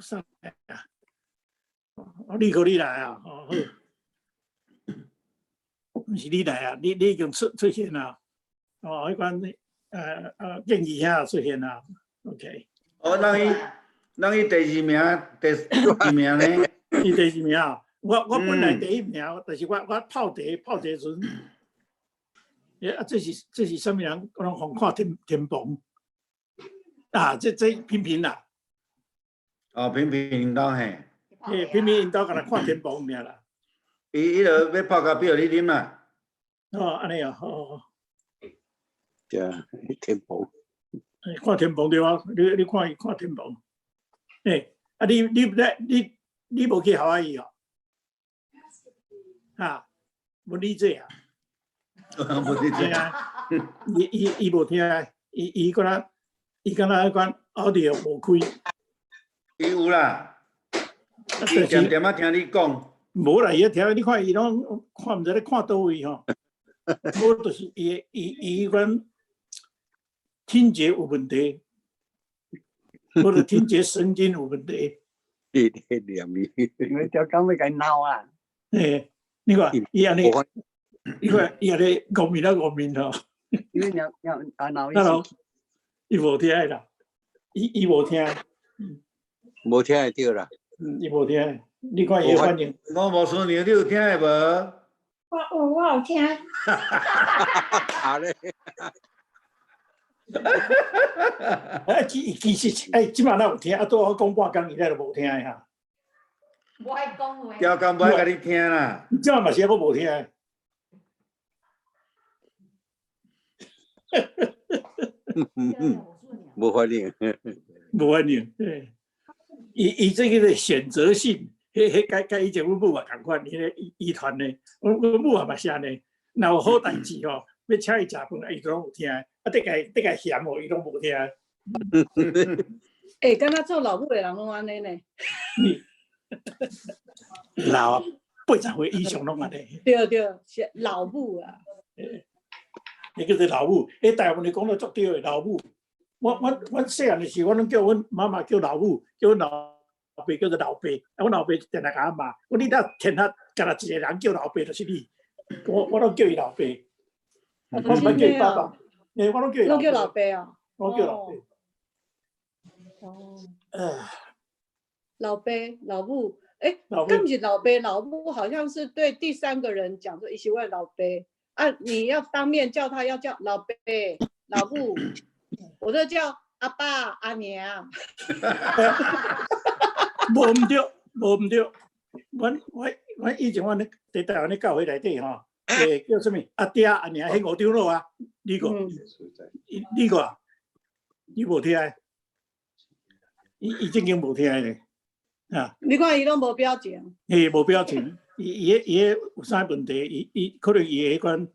啥啊？哦，你可你來啊？哦好，毋是你來啊？你已經出現啦。哦，彼款建議兄出現啦。OK。哦，咱伊第二名，第二名呢？伊第二名，我本來第一名，但是我泡茶時陣，啊，這是啥物人？我攏看天棚啊，這平平啦。哦，平平𪜶兜嘿。嘿，平平𪜶兜共來看天棚爾啦。伊彼落欲泡咖啡予你啉啦。哦，按呢哦，好。對啊，天棚。看天棚對啊，你看伊看天棚。欸，啊你無去夏威夷哦？啊，無理解啊。無理解。啊，伊無聽，伊敢若彼款 audio 無開。伊有啦，伊恬恬仔聽你講。無啦，伊聽，你看伊攏看毋知咧看佗位吼。無就是伊彼款聽覺有問題，或者聽覺神經有問題。你你念伊，因為條講欲共伊鬧啊。欸，你看伊按呢，你看伊按呢戇面啊戇面吼。因為鳥鳥啊鬧伊。伊無聽啦，伊無聽。無聽會著啦。嗯，伊無聽，你看伊反應。我無輸娘，你有聽會無？我有，我有聽。啊咧。啊，其實，欸，這馬若有聽，啊，拄我講半工，伊咧就無聽的哈。無愛講話。刁工無愛共你聽啦。這馬嘛是猶閣無聽。無反應。無反應，對。伊這個選擇性，彼佮以前阮母嘛仝款，彼个遺傳的，阮母也嘛是按呢，若有好代誌吼，欲請伊食飯，伊攏有聽，啊，得共嫌哦，伊攏無聽。欸，敢若做老母的人攏按呢呢？老80歲以上攏按呢。對對，是老母啊。彼叫做老母，彼台灣的講得足對的，老母。我細漢的時，我攏叫阮媽媽叫老母，叫阮老爸叫做老爸。啊，阮老爸定定共我罵，講你若天下干焦一个人叫老爸，就是你。我攏叫伊老爸，我毋捌叫伊爸爸。欸，我攏叫伊老。攏叫老爸啊？我叫老爸。哦。老爸、老母，欸，敢毋是老爸、老母，好像是對第三個人講說，伊是我老爸。啊，你要當面叫他，要叫老爸、老母。我都叫阿爸阿娘。無毋對，無毋對。阮以前阮咧佇台灣咧教會內底吼，欸，叫啥物阿爹阿娘，彼五長老啊，你個，你個啊，你無聽？伊正經無聽咧，啊！你看伊攏無表情。嘿，無表情。伊有啥問題？伊可能伊彼款，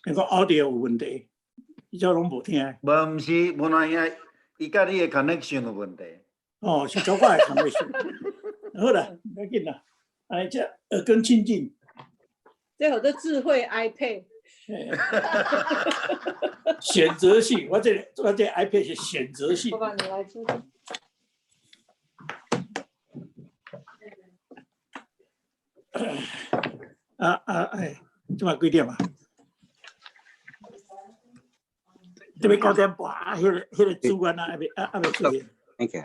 那個 audio 有問題。伊遮攏無聽。無，毋是，無那兄，伊佮你的 connection 有問題。哦，是做我的 connection。好啦，無要緊啦，哎，這耳根清淨。這號做智慧 iPad。選擇性，我這 iPad 是選擇性。我幫你來做。啊啊哎，這馬幾點啊？這欲9點半，啊，彼個主管啊，猶未出現。彼个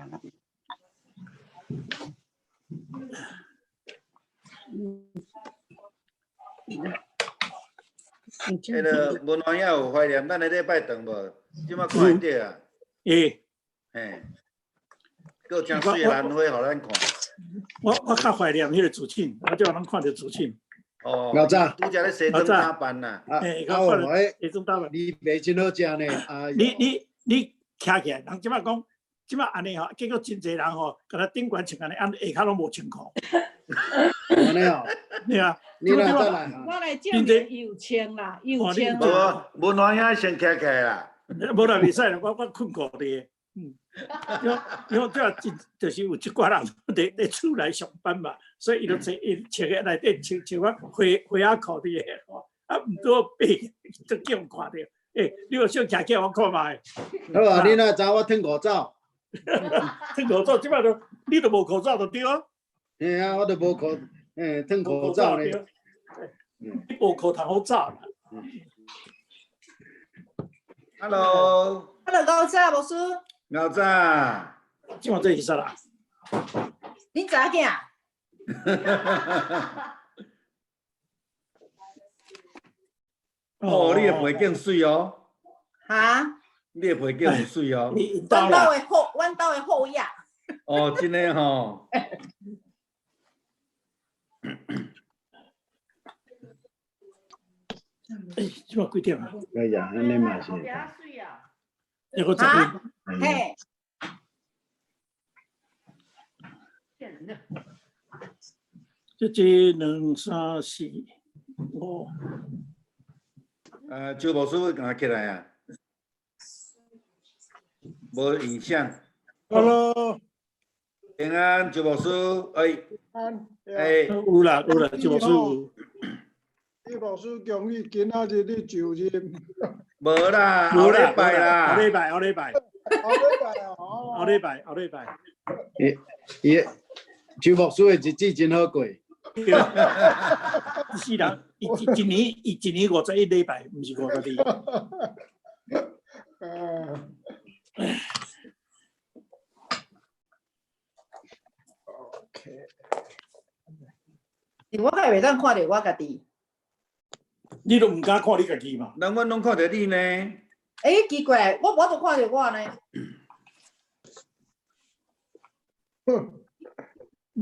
文華兄有懷念咱的禮拜堂無？這馬看會著啊？會。嘿，閣有誠媠的蘭花予咱看。我較懷念彼个主慶，我這馬攏看著主慶。哦，老早，拄才咧西裝打扮啦。啊，西裝打扮，你袂真好食呢。啊，你徛起來，人這馬講，這馬按呢吼，結果真濟人吼，共他頂懸穿按呢，按下跤攏無穿褲。按呢哦。對啊。你來再來。我來證明伊有穿啦，伊有穿。無，文華兄先徛起來啦。無啦，袂使啦，我睏褲佇。嗯，因為這真就是有一寡人佇厝內上班嘛，所以伊就穿伊穿個內底穿穿我花花仔褲佇個，啊，毋過背就叫人看著，欸，你有想徛起來我看覓。好啊，你若知我褪褲走。褪口罩，這擺都你都無口罩就對啊。嘿啊，我都無口，嘿，褪口罩呢。你無口通好走啦。 Hello。 Hello，高早牧師。老早。這馬這是啥啦？你知影？哦，你的背景媠哦。哈？你的背景有媠哦。阮兜的后，阮兜的后裔。哦，真的吼。欸，這馬幾點啊？哎呀，按呢嘛是。一個十分。嘿。這一兩三四五。周牧師敢起來啊？無影像。 Hello。平安，周牧師，哎。哎。有啦有啦，周牧師有。周牧師恭喜今仔日你就任。無啦，後禮拜啦。後禮拜，後禮拜。後禮拜啊！後禮拜，後禮拜。伊伊，周牧師的日子真好過。一世人，伊一年，伊一年51禮拜，毋是52。 OK。是我敢袂當看著我家己。你都毋敢看你家己嘛？人阮攏看著你呢。欸，奇怪，我無都看著我呢。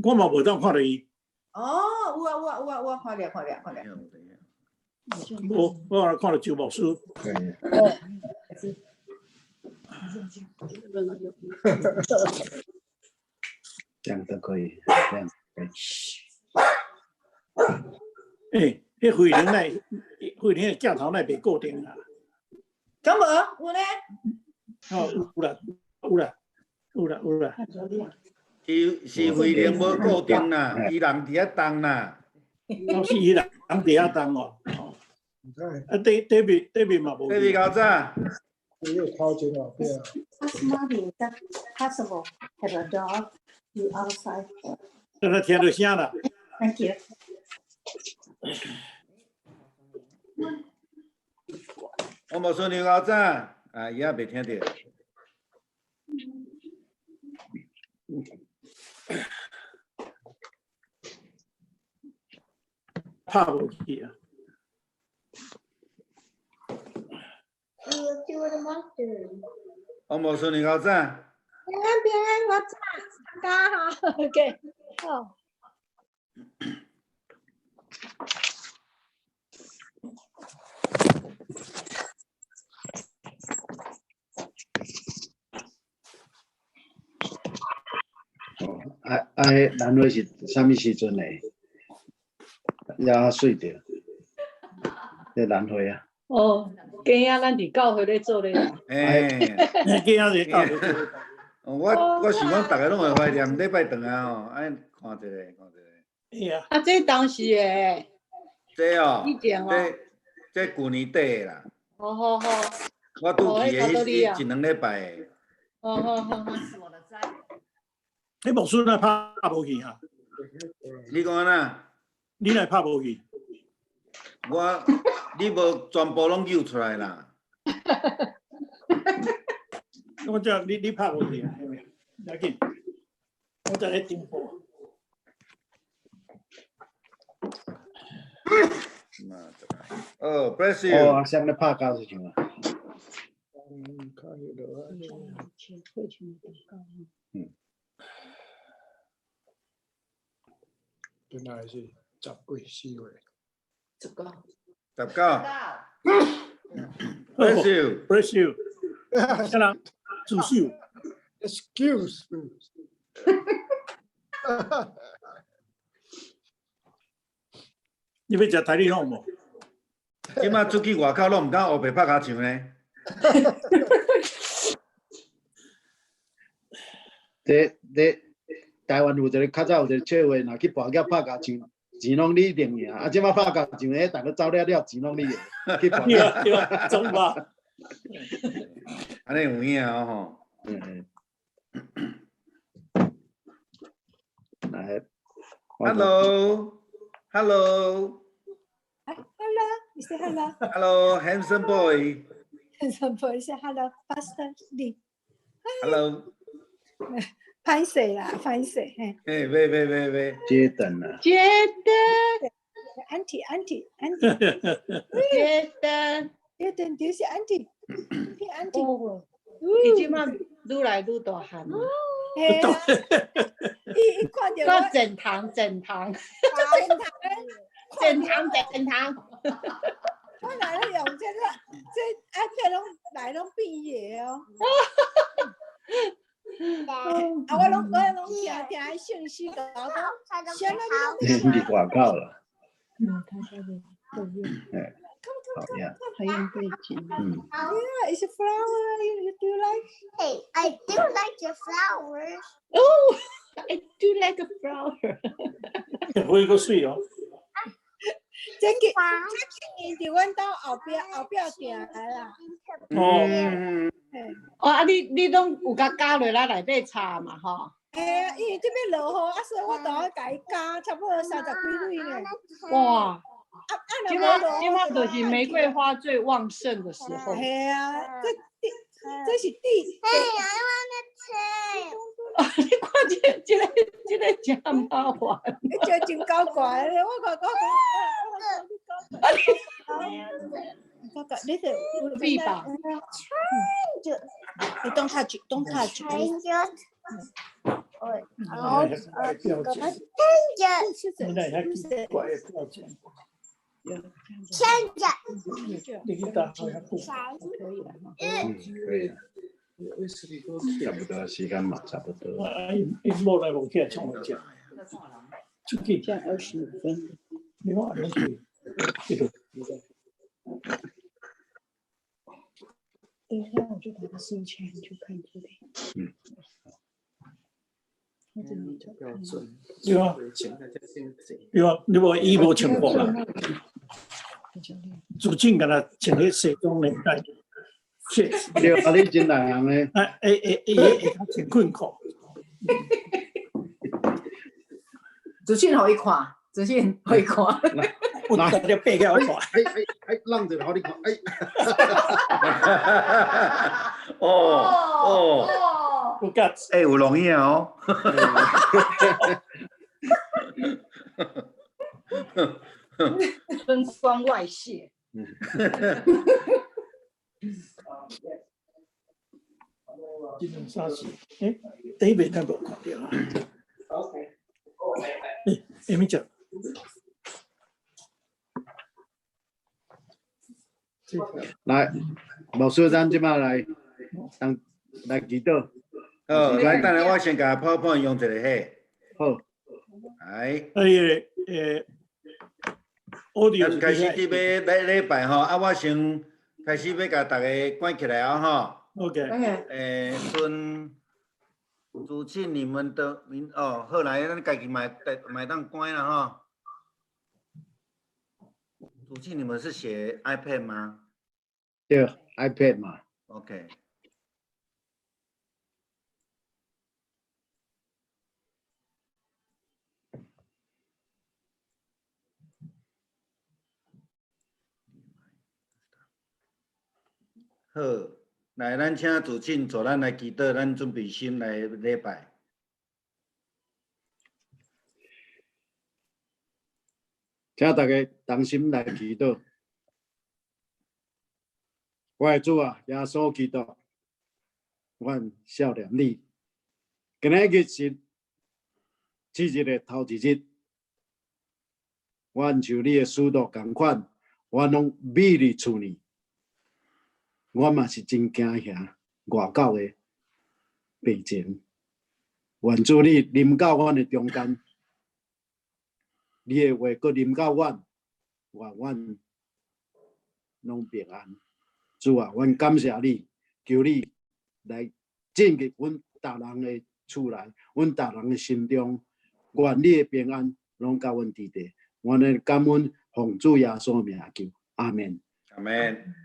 我嘛無當看著伊。哦，有啊有啊有啊有啊，看著看著看著。無，我來看著周牧師。這樣都可以，這樣可以。欸，彼慧玲那，慧玲的鏡頭那袂固定啊？敢無？有呢？哦，有啦，有啦，有啦，有啦。是是慧玲無固定啦，伊人佇遐動啦。哦，是伊人佇遐動哦。啊，對對面對面嘛無。對面較早。你頭前後壁。 That's not possible. Have a dog, you outside. 剛才聽著聲啦。 Thank you. 我無說你較早，啊，伊也袂聽著。拍無去啊！我無說你較早。平安平安，我早，大家好，OK，好。啊啊！彼兰花是啥物时阵的？也媠著，這蘭花啊。哦，今仔咱佇教會咧做咧。欸，今仔日教會做。我想講，逐个攏會懷念禮拜轉來吼，愛看一下，看一下。哎呀。啊，這當時的。這哦，以前哦。這這舊年底的啦。好好好。我拄去的彼一兩禮拜的。好好好。你牧師哪拍無去啊？你講按怎？你哪拍無去？我，你無全部攏揪出來啦。我這你你拍無去啊？要緊，我在咧頂播。哦，bless you。哦，阿雙咧拍膠水啊。嗯，看彼落。嗯。原來是十幾四月。19。19。Bless you。 Bless you。啥人？自首。 Excuse me。你欲食台语好無？這馬出去外口攏毋敢烏白拍跤場呢。這這台灣有一個較早有一個笑話，若去跋筊拍跤場，錢攏你一定贏。啊，這馬拍跤場，彼逐个走了了，錢攏你的。去跋筊。對啊，總吧。按呢有影哦吼。嗯嗯。Hello，Hello。 Hello, you say hello. Hello, handsome boy. Handsome boy, say hello, Pastor Lee. Hello. 歹勢啦，歹勢。嘿。哎，喂喂喂喂。接等啊。覺得。 Auntie, auntie, auntie. 覺得。覺得就是 auntie, auntie。伊這馬愈來愈大漢。嘿啊。伊看著我。整堂整堂。整堂。整堂整堂。我來咧用這個，這 iPad 攏來攏變嘢哦。啊！我攏聽聽彼信息，共我講，啥物你你伫外口啦。嗯，他在後面。哎，好呀。還用背景。嗯。 Yeah, it's a flower. You do like? Hey, I do like your flowers. Oh, I do like a flower. 花閣媠哦。這個這今年佇阮兜後壁埕的啦。哦。哦，啊，你攏有共絞落來內底插嘛，吼？嘿啊，因為這欲落雨，啊，所以我都愛共伊絞，差不多三十幾蕊呢。哇！啊啊！這馬這馬就是玫瑰花最旺盛的時候。嘿啊，這是地。 Hey, I wanna take. 啊！你看這個真麻煩。你這真搞怪咧！我講我講，我講，你這臂膀。你 don't touch, don't touch. Change it. 你那遐奇怪的表情。 Change it. 你去打好遐久。可以了。嗯，可以。差不多時間嘛，差不多。啊，𪜶𪜶某來無起來創啥食？出去。現在25分。你看攏去，這個。等一下，我就把它收起來，你就看這裡。嗯。對啊。對啊，你無伊無穿過啦。主鏡敢若穿彼西裝領帶。對啊，你真內行的。啊，會會會會較穿困褲。自信予伊看，自信予伊看。我大家背起來看。哎哎哎，讓一下予你看，哎。哦哦，有價值。欸，有錄影哦。春光外泄。這兩三時，欸，第一遍咱無看著啊。欸，下面講。來，牧師，咱這擺來，當來祈禱。好，來，等下我先共泡泡用一下嘿。好。來。哎欸，audio 咱開始佇欲來禮拜吼，啊，我先開始欲共逐家關起來啊吼。 OK。欸，孫主慶你們的名哦，好來，咱家己嘛會當關啦吼。主慶，你們是寫 iPad 嗎？對，iPad 嘛。 OK。好，來，咱請主慶帶咱來祈禱，咱準備心來禮拜。請大家同心來祈禱。我的主啊，耶穌基督，阮少年你，今仔日是七日的頭一日，阮像你的使徒仝款，阮攏美麗厝裡。我嘛是真驚嚇外口的病情，願主你臨到阮的中間，你的話閣臨到阮，願阮攏平安。主啊，阮感謝你，求你來進入阮逐人的厝內，阮逐人的心中，願你的平安攏佮阮佇佇。阮的感恩奉主耶穌名求，阿們。阿們。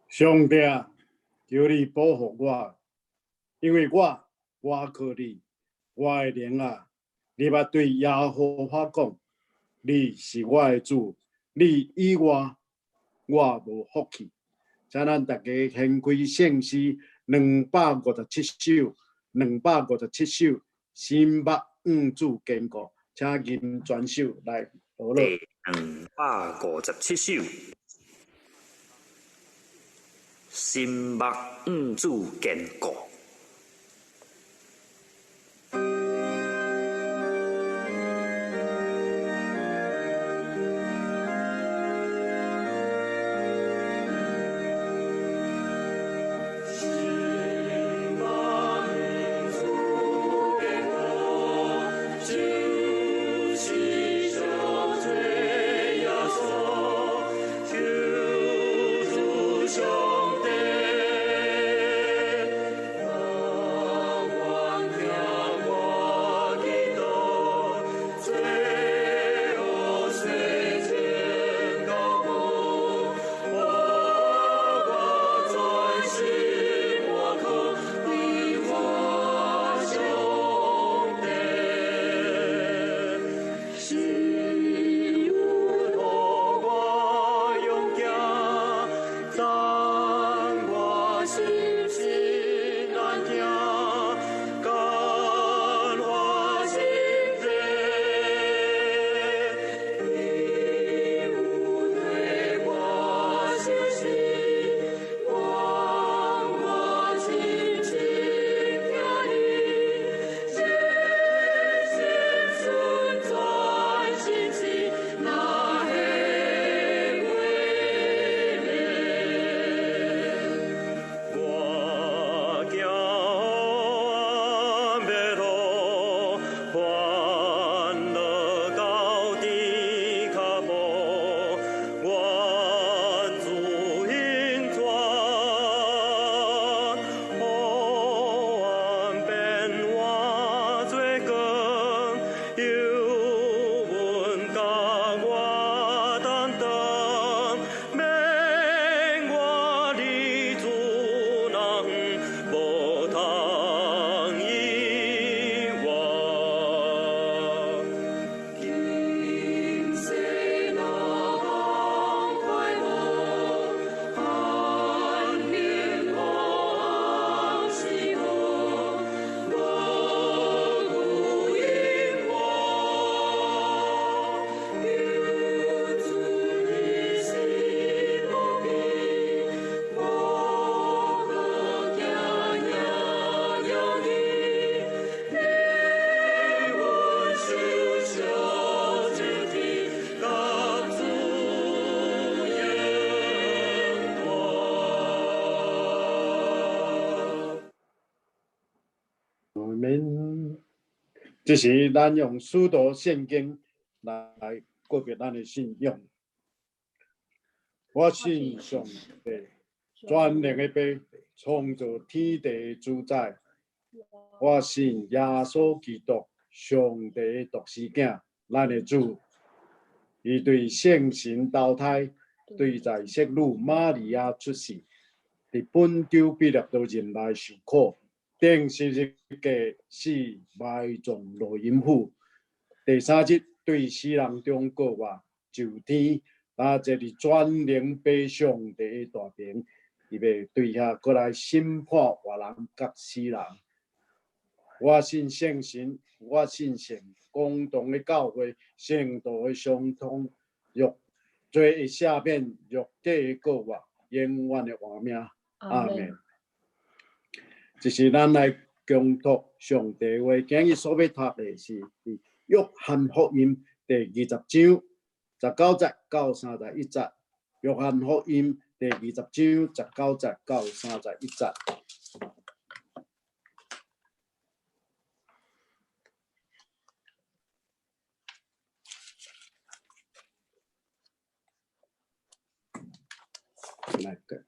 上帝啊，求你保護我，因為我倚靠你，我的靈啊，你捌對耶和華講，你是我的主，你以外我無福氣。請咱大家掀開聖詩257首，257首，心目向主堅固，請吟全首來禱告。第257首。心目向主堅固。這是咱用使徒聖經來告別咱的信仰。我信上帝，全能的父，創造天地的主宰。我信耶穌基督，上帝的獨生囝，咱的主。伊伊對聖神投胎，對在聖女瑪利亞出世，佇本丟彼拉多任內受苦，釘十字架死，埋葬落陰府。第三日對死人中復活，上天，啊，坐佇全能父上帝的大爿，伊欲對遐閣來審判活人佮死人。我信聖神，我信聖公同的教會，聖徒的相通，肉罪的赦免，肉體的復活，永遠的活命。阿門。這是咱來恭讀上帝話，今日所欲讀的是佇約翰福音第20章19節到31節。約翰福音第20章19節到31節。來個。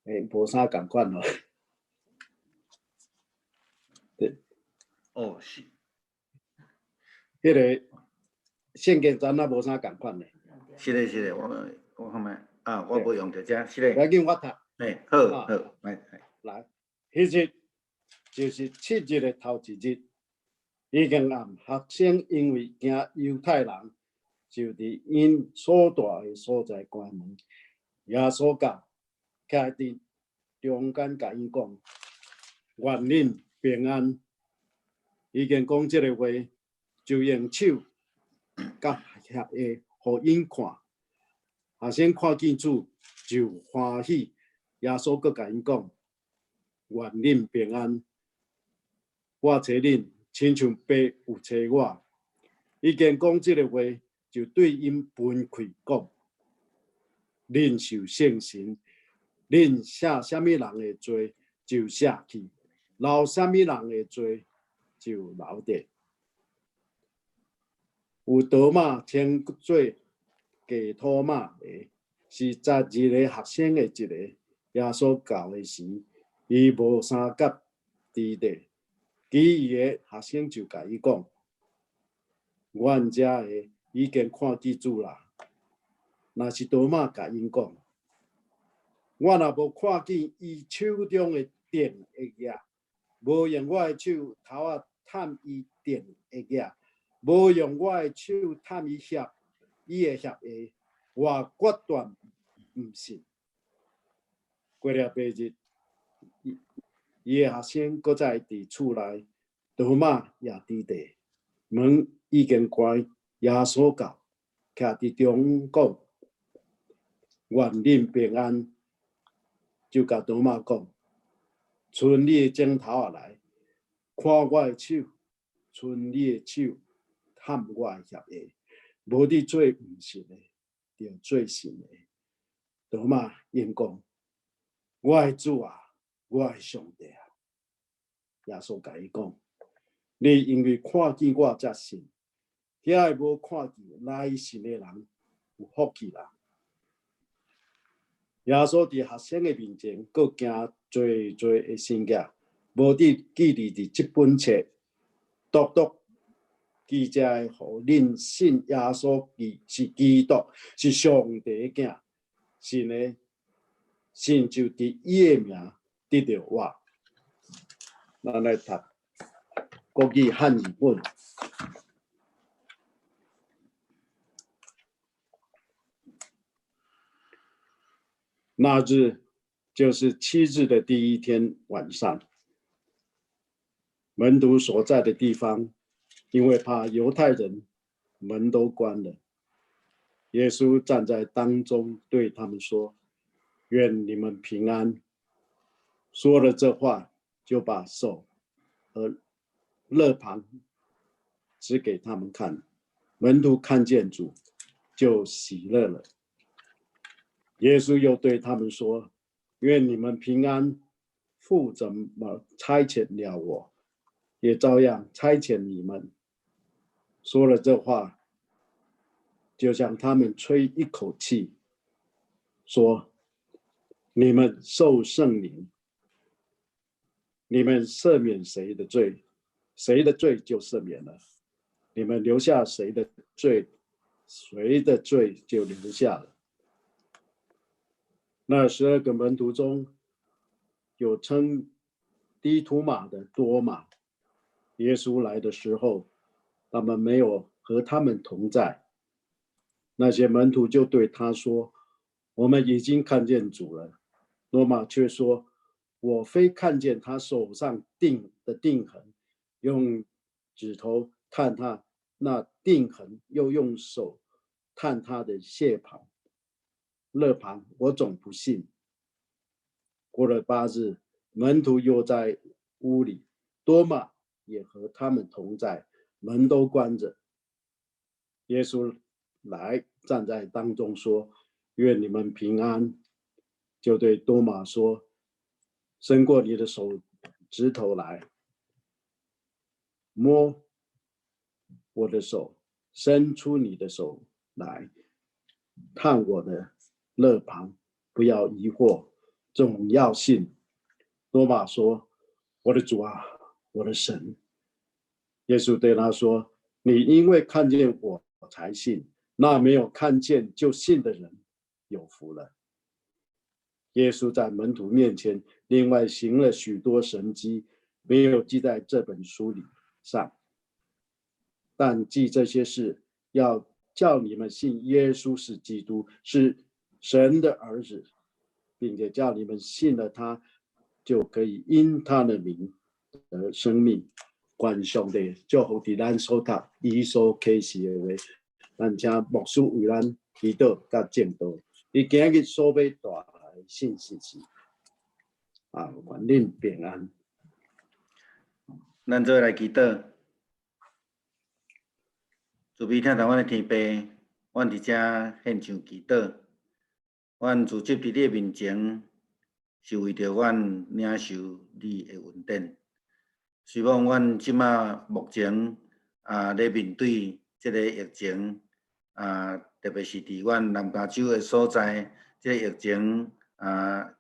欸，無啥仝款哦。對。哦，是。彼个聖經咱也無啥仝款咧。是的，是的，我看覓啊，我無用著這，是的。無要緊，我讀。嘿，好，好，來。來，彼日就是七日的頭一日，已經暗，學生因為驚猶太人，就佇𪜶所蹛的所在關門。耶穌到，徛佇中間，共𪜶講：願恁平安。已經講這个話，就用手佮額下予𪜶看。學生看見主就歡喜。耶穌閣共𪜶講：願恁平安。我揣恁，親像爸有揣我。已經講這个話，就對𪜶噴氣講：恁受聖神，恁赦啥物人的罪就赦去，留啥物人的罪就留著。有多馬稱做低土馬的，是12個學生的一個。耶穌到的時，伊無相佮佇咧，其餘的學生就共伊講：阮遮的已經看見主啦。若是多馬共𪜶講：我若無看見伊手中的釘的跡，無用我的手頭仔探伊釘的跡，無用我的手探伊額，伊的額下，我決斷毋信。過了八日，伊的學生閣再佇厝內，多馬也佇咧，門已經關，耶穌到，徛佇中講：願恁平安。就共多馬講：伸你的指頭仔來，看我的手，伸你的手探我的額下，無你做毋信的，著做信的。多馬應講：我的主啊，我的上帝啊！耶穌共伊講：你因為看見我才信，遐个無看見來信的人有福氣啦。耶穌佇學生的面前，閣行濟濟的神蹟，無佇記錄佇這本冊，獨獨記載予恁信耶穌是基督，是上帝的囝，信的信就佇伊的名得著活。咱來讀國語漢語本。那日就是七日的第一天晚上，門徒所在的地方，因為怕猶太人，門都關了。耶穌站在當中，對他們說：“願你們平安。”說了這話，就把手和肋旁指給他們看。門徒看見主，就喜樂了。耶穌又對他們說：“願你們平安。父怎麼差遣了我，也照樣差遣你們。”說了這話，就向他們吹一口氣，說：“你們受聖靈。”你們赦免誰的罪，誰的罪就赦免了；你們留下誰的罪，誰的罪就留下了。那12個門徒中，有稱低土馬的多馬。耶穌來的時候，他們沒有和他們同在。那些門徒就對他說：“我們已經看見主了。”多馬卻說：“我非看見他手上釘的釘痕，用指頭探他那釘痕，又用手探他的肋旁，肋旁，我總不信。”過了8日，門徒又在屋裡，多馬也和他們同在，門都關着。耶穌來站在當中說：“願你們平安。”就對多馬說：“伸過你的手指頭來，摸我的手；伸出你的手來，探我的肋旁，不要疑惑，總要信。”多馬說：“我的主啊，我的神。”耶穌對他說：“你因為看見我才信，那沒有看見就信的人有福了。”耶穌在門徒面前另外行了許多神蹟，沒有記在這本書裡上，但記這些事，要叫你們信耶穌是基督，是神的兒子，並且叫你們信了他，就可以因他的名得生命。願上帝祝福佇咱所讀伊所啟示的話，咱請牧師為咱祈禱佮證道。伊今日所欲帶來的信息是啊，願恁平安。咱做伙來祈禱，慈悲疼待阮的天父，阮佇遮獻上祈禱。阮聚集佇你的面前，是為著阮領受你的恩典。希望阮這馬目前啊，咧面對這个疫情啊，特別是佇阮南加州的所在，這个疫情啊，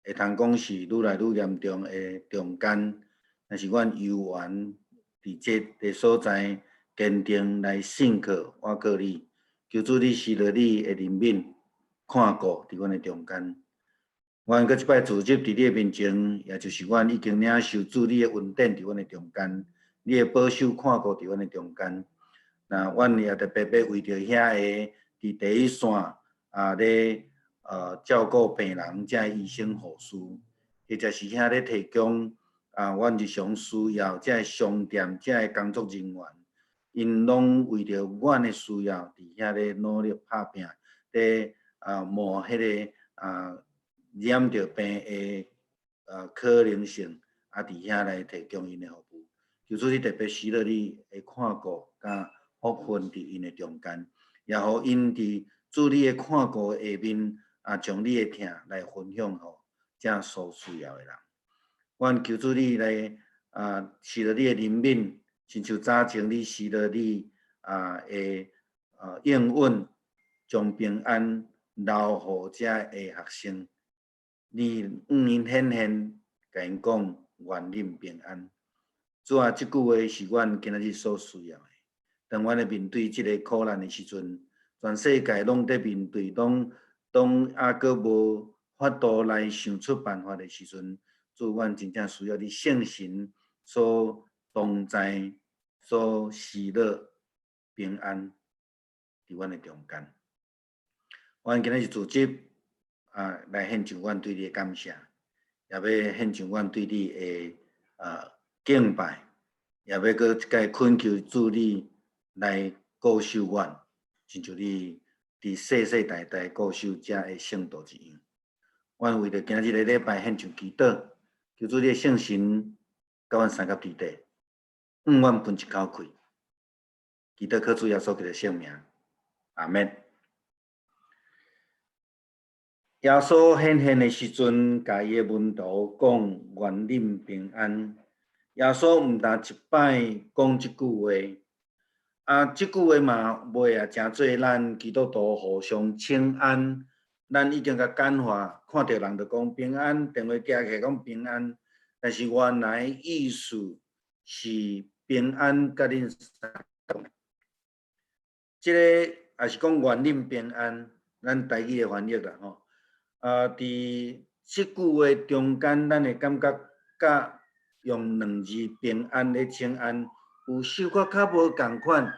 會通講是愈來愈嚴重的中間，但是阮猶原佇這个所在堅定來信靠倚靠你，求主你施落你的憐憫，看顧佇阮的中間。阮閣這擺聚集佇你的面前，也就是阮已經領受主你的恩典佇阮的中間，你的保守看顧佇阮的中間。那阮也特別欲為著遐个佇第一線啊咧照顧病人這醫生護士，或者是遐咧提供啊阮日常需要這商店這工作人員，𪜶攏為著阮的需要佇遐咧努力拍拚，咧啊冒彼个啊染著病的可能性，啊佇遐來提供𪜶的服務。求主你特別施落你的看顧佮福分佇𪜶的中間，也予𪜶佇主你的看顧下面，啊，將你的疼來分享予遮所需要的人。阮求主你來啊，施落你的憐憫，親像早前你施落你啊的應允，將平安留予遮的學生。你向𪜶顯現，共𪜶講願恁平安。主啊，這句話是阮今仔日所需要的。當阮咧面對這个苦難的時陣，全世界攏佇面對，攏攏猶閣無法度來想出辦法的時陣，主，阮真正需要你聖神所同在、所施落平安佇阮的中間。阮今仔日組織啊，來獻上阮對你的感謝，也欲獻上阮對你的啊敬拜，也欲閣一擺懇求主你來顧守阮，親像你佇世世代代顧守遮的聖徒一樣。阮為著今日的禮拜獻上祈禱，求主你的聖神佮阮相佮佇底，向阮分一口氣。祈禱靠主耶穌基督聖名，阿門。耶穌顯現的時陣，共伊的門徒講願恁平安。耶穌毋但一擺講這句話，啊，這句話嘛袂啊誠做咱基督徒互相請安。咱已經共簡化，看著人就講平安，電話寄起來講平安。但是但是原來意思是平安佮恁相共。這个也是講願恁平安，咱台語的翻譯啦吼。啊，佇這句話中間，咱會感覺佮用兩字平安咧請安，有小可較無仝款，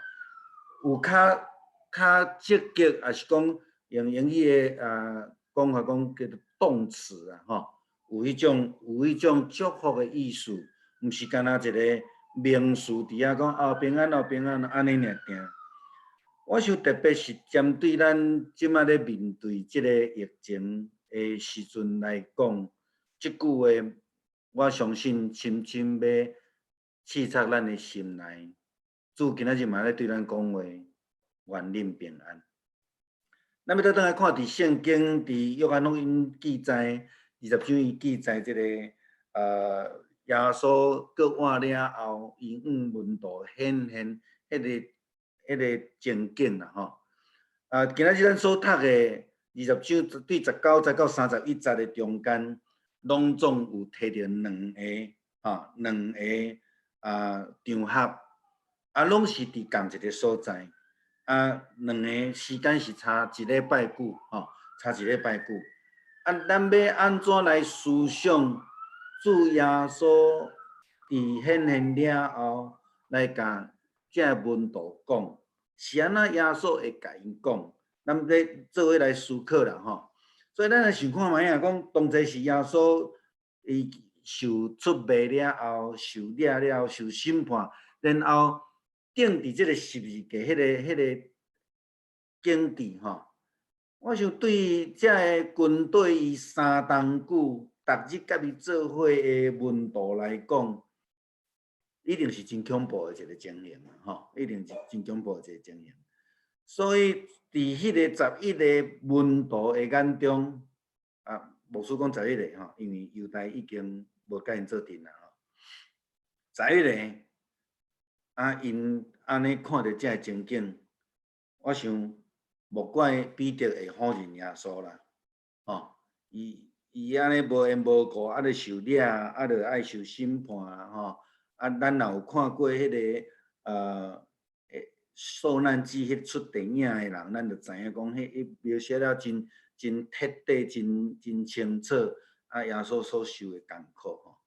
有較較積極，抑是講用英語的講法講叫做動詞啊吼，有彼種祝福的意思，毋是干焦一个名詞佇遐講哦平安哦平安按呢爾爾。我想特別是針對咱這擺咧面對這个疫情的時陣來講，這句話我相信深深欲刺插咱的心內。主今仔日嘛咧對咱講話，願恁平安。咱欲倒轉來看佇聖經佇約翰福音記載20章伊記載這个耶穌過碗了後，伊向門徒顯現彼个情景啦吼。啊，今仔日咱所讀的20章對19節到31節的中間，攏總有提著兩个吼，兩个場合，啊，攏是佇仝一个所在，啊，兩个時間是差一禮拜久吼，差一禮拜久。啊，咱欲按怎來思想主耶穌佇顯現了後，來共這門徒講，是按怎耶穌會共𪜶講？咱欲做伙來思考啦吼。所以咱來想看覓啊，講當初是耶穌伊受出賣了後，受掠了後，受審判，然後釘佇這个十字架彼个境地吼。我想對這个軍隊伊相當久，逐日佮伊做伙的門徒來講，一定是真恐怖的一个情形啊！吼，一定是真恐怖的一个情形。所以佇彼个11个門徒的眼中，啊，牧師講十一个吼，因為猶大已經無佮𪜶做陣啦吼。十一个，啊，𪜶按呢看著這个情景，我想莫怪彼得會否認耶穌啦，吼，伊按呢無緣無故，啊，著受掠，啊，著愛受審判吼。啊，咱若有看過彼个受難記彼齣電影的人，咱就知影講，彼伊描寫了真真徹底、真真清楚，啊，耶穌所受的艱苦吼。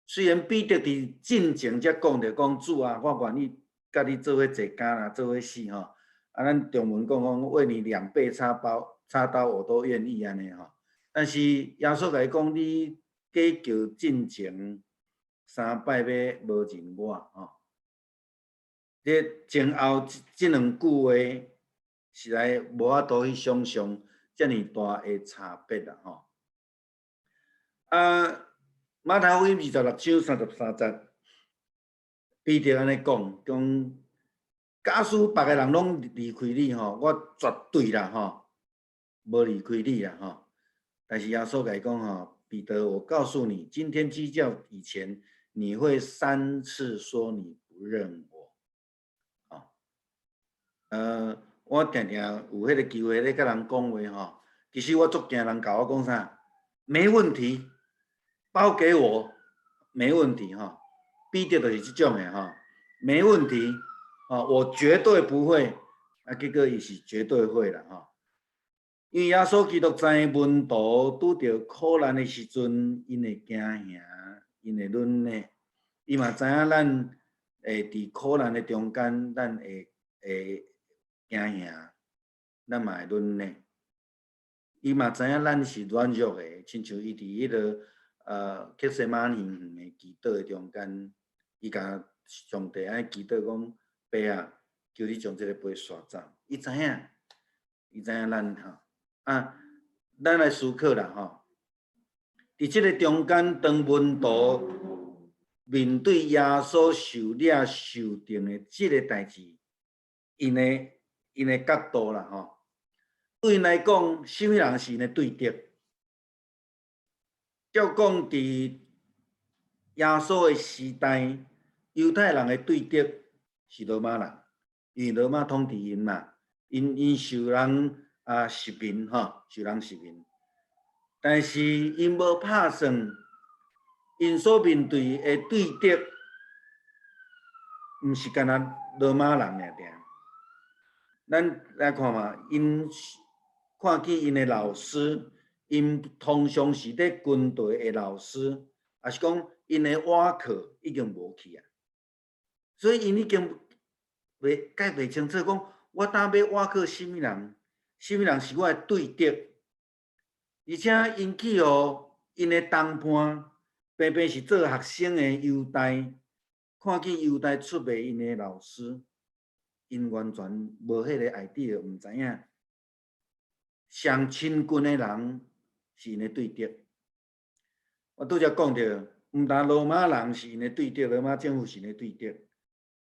雖然彼得佇進前才講著講主啊，我願意佮你做伙坐監啦，做伙死吼。啊，咱中文講講為你兩肋插刀，插刀我都願意按呢吼。但是耶穌共伊講，你雞叫進前三擺欲無認我吼。這前後這兩句話，實在無法度去想象遮爾大的差別啦吼。啊，馬太福音26章33節，彼得按呢講，講假使別个人攏離開你吼，我絕對啦吼，無離開你啦吼。但是耶穌共伊講吼，彼得，我告訴你，今天雞叫以前，你會三次說你不認我。哦，我定定有彼个機會咧佮人講話吼，其實我足驚人共我講啥，沒問題，包給我，沒問題吼。彼得就是這種的吼，沒問題，哦，我絕對不會，啊，結果伊是絕對會啦吼。因為耶穌基督知門徒拄著苦難的時陣，𪜶會驚嚇，𪜶會軟弱，伊嘛知影咱會佇苦難的中間，咱會驚嚇，咱嘛會軟弱。伊嘛知影咱是軟弱的，親像伊佇彼个客西馬尼園的祈禱的中間，伊共上帝按呢祈禱講：爸啊，求你將這个杯刷走。伊知影，伊知影咱吼。啊，咱來思考啦吼。佇這个中間，當門徒面對耶穌受掠受釘的這个代誌，𪜶的角度啦吼，對𪜶來講，啥物人是𪜶的對敵？照講佇耶穌的時代，猶太人的對敵是羅馬人，因為羅馬統治𪜶嘛，𪜶受人殖民吼，受人殖民。但是𪜶無拍算 𪜶所面對的對敵，毋是干焦羅馬人爾爾。咱來看嘛，𪜶看見𪜶的老師，𪜶通常是咧軍隊的老師，抑是講𪜶的倚靠已經無去啊，所以𪜶已經袂解袂清楚，講我當欲倚靠啥物人，啥物人是我的對敵，而且𪜶去予𪜶的同伴，平平是做學生的猶大，看見猶大出賣𪜶的老師，𪜶完全無彼個 idea，毋知影上親近的人是𪜶的對敵。我拄才講著，毋但羅馬人是𪜶的對敵，羅馬政府是𪜶的對敵，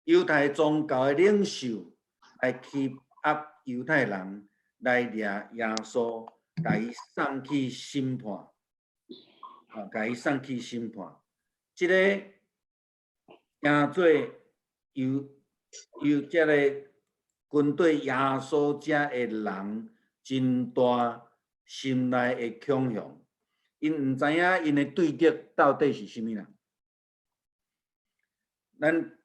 猶太宗教的領袖來欺壓猶太人，來掠耶穌，共伊送去審判，啊，共伊送去審判。這个成做猶猶這个軍隊耶穌遮的人，真大心內的恐慌。𪜶毋知影𪜶的對敵到底是啥物人。咱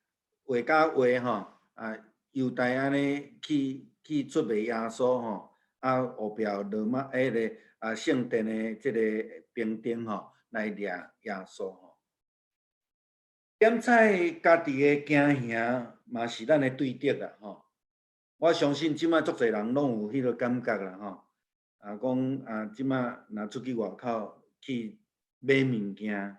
話甲話吼，啊，猶大按呢去出賣耶穌吼，啊，後壁羅馬彼个啊聖殿的這个兵丁吼來掠耶穌吼。檢採家己的驚嚇嘛是咱的對敵啦吼。我相信這擺足濟人攏有彼个感覺啦吼。啊，講啊，這擺若出去外口去買物件，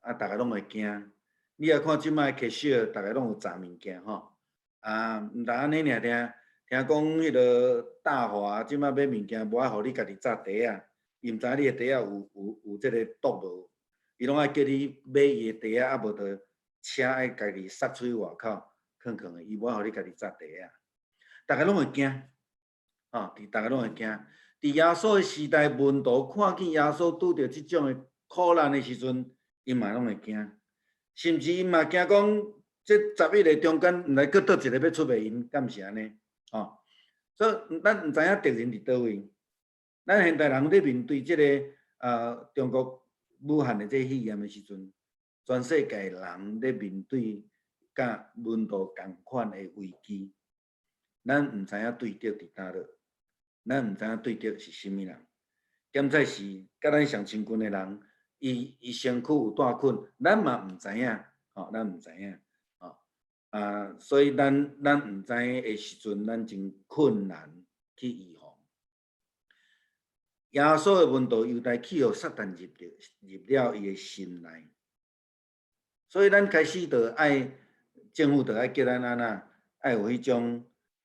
啊，逐个攏會驚。你若看這擺 cashier，逐个攏有詐物件吼。啊，毋但按呢爾爾，聽講彼个大華這擺買物件無愛予你家己紮袋仔，伊毋知影你的袋仔有這个毒無，伊攏愛叫你買伊的袋仔，啊無就車愛家己塞出去外口，囥囥的，伊無愛予你家己紮袋仔。逐个攏會驚，吼，逐个攏會驚。佇耶穌的時代，門徒看見耶穌拄著這種的苦難的時陣，𪜶嘛攏會驚，甚至𪜶嘛驚講，這11個中間，毋知閣佗一个欲出賣𪜶，敢毋是按呢？吼，所以咱毋知影敵人佇佗位。咱現代人咧面對這个中國武漢的這肺炎的時陣，全世界人咧面對佮門徒仝款的危機，咱毋知影對敵佇佗落，咱毋知影對敵是啥物人。檢採是佮咱上親近的人，伊身軀有帶菌，咱嘛毋知影，吼，咱毋知影，吼，啊，所以咱毋知的時陣，咱真困難去預防。耶穌的門徒猶大去予撒旦入著入了伊的心內，所以咱開始就愛政府就愛叫咱按怎，愛有彼種